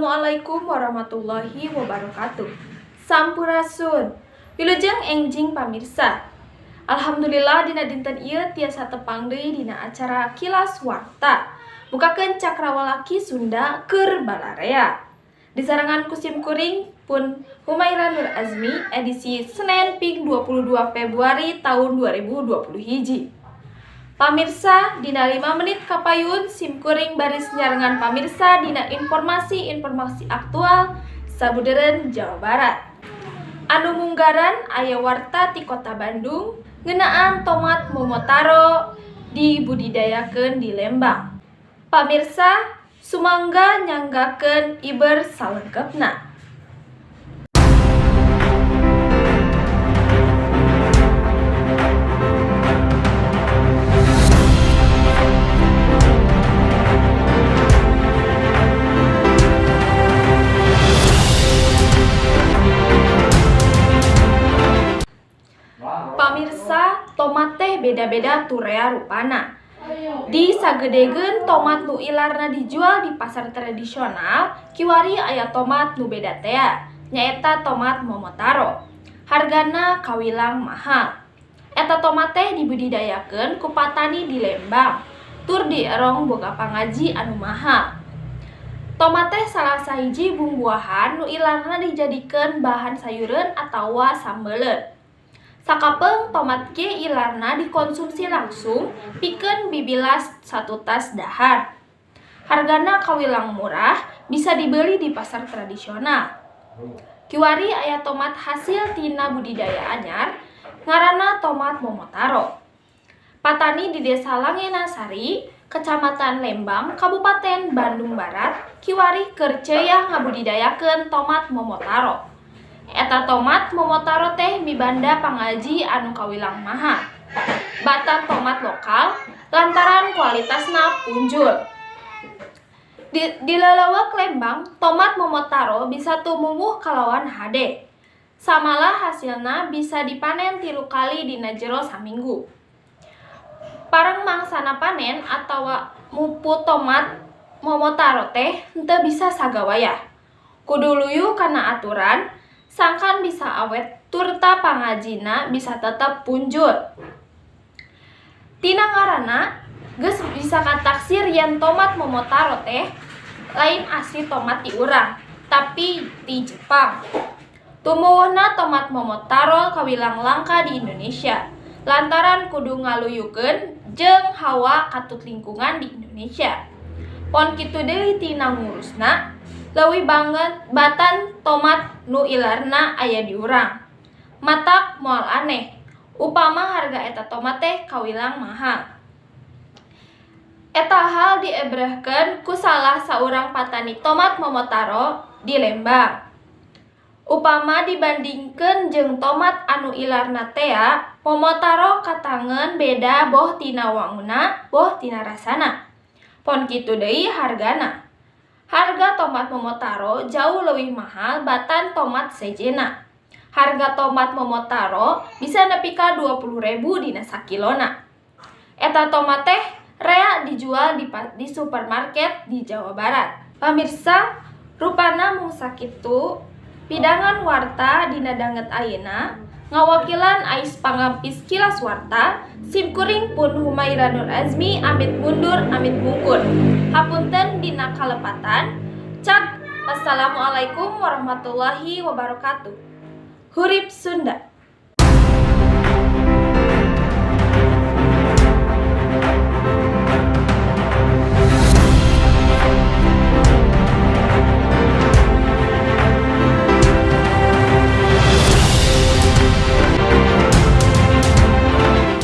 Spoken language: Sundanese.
Assalamualaikum warahmatullahi wabarakatuh. Sampurasun. Wilujeng enjing pamirsa. Alhamdulillah, dina dinten ieu tiasa tepang deui dina acara Kilas Warta. Mukakeun cakrawala Ki Sunda keur balarea. Disarengan ku sim kuring pun Humaira Nur Azmi, edisi Senin ping 22 Februari tahun 2020 hiji. Pamirsa, dina 5 menit kapayun sim kuring baris nyarengan pamirsa dina informasi-informasi aktual sabudeureun Jawa Barat. Anu munggaran aya warta ti Kota Bandung ngeunaan tomat Momotaro dibudidayakeun di Lembang. Pamirsa, sumangga nyanggakeun iber salengkepna. Pamirsa, tomat teh beda-beda turea rupana. Di sagedegeun tomat nu ilarna dijual di pasar tradisional, kiwari aya tomat nu beda tea, nyaeta tomat Momotaro. Hargana kawilang mahal. Eta tomat teh dibudidayakeun ku patani di Lembang, tur dierong boga pangaji anu mahal. Tomat teh salah sahiji bumbuahan nu ilarna dijadikeun bahan sayureun atawa sambeleun. Sakapeung tomat ge ilarna dikonsumsi langsung pikeun bibilas satutas dahar. Hargana kawilang murah, bisa dibeli di pasar tradisional. Kiwari aya tomat hasil tina budidaya anyar, ngaranna tomat Momotaro. Patani di Desa Langenasari, Kecamatan Lembang, Kabupaten Bandung Barat, kiwari keur ceuyah ngabudidayakeun tomat Momotaro. Eta tomat Momotaro teh mibanda pangaji anu kawilang mahal batan tomat lokal lantaran kualitasna punjul. Di lelewek Lembang, tomat Momotaro bisa tumuwuh kalawan hade. Samalah hasilna bisa dipanen 3 kali dina jero saminggu. Pareng mangsana panen atawa muput tomat Momotaro teh henteu bisa sagawayah. Kudu luyu kana aturan, sangkan bisa awet turta pangajina bisa tetep punjul. Tina ngaranna geus bisa kataksir yen tomat Momotaro teh lain asli tomat ti urang, tapi ti Jepang. Tumuwuhna tomat Momotaro kawilang langka di Indonesia lantaran kudu ngaluyukeun jeung hawa katut lingkungan di Indonesia. Pon kitu deui tina ngurusna leuwih banget batan tomat nu ilarna aya di urang. Matak moal aneh upama harga eta tomat teh kawilang mahal. Eta hal diebrehkeun ku salah saurang patani tomat Momotaro di Lembang. Upama dibandingkeun jeung tomat anu ilarna tea, Momotaro katangeun beda boh tina wanguna, boh tina rasana. Pon kitu deui hargana. Harga tomat Momotaro jauh leuwih mahal batan tomat sejena. Harga tomat Momotaro bisa nepi ka 20.000 dina sakilona. Eta tomat teh rea dijual di supermarket di Jawa Barat. Pamirsa, rupana mung sakitu pidangan warta dina danget ayeuna. Ngawakilan ais pangampis Kilas Warta, sim kuring pun Humaira Nur Azmi amit mundur amit mungkur. Hapunten dina kalepatan. Cag, assalamualaikum warahmatullahi wabarakatuh. Hurip Sunda.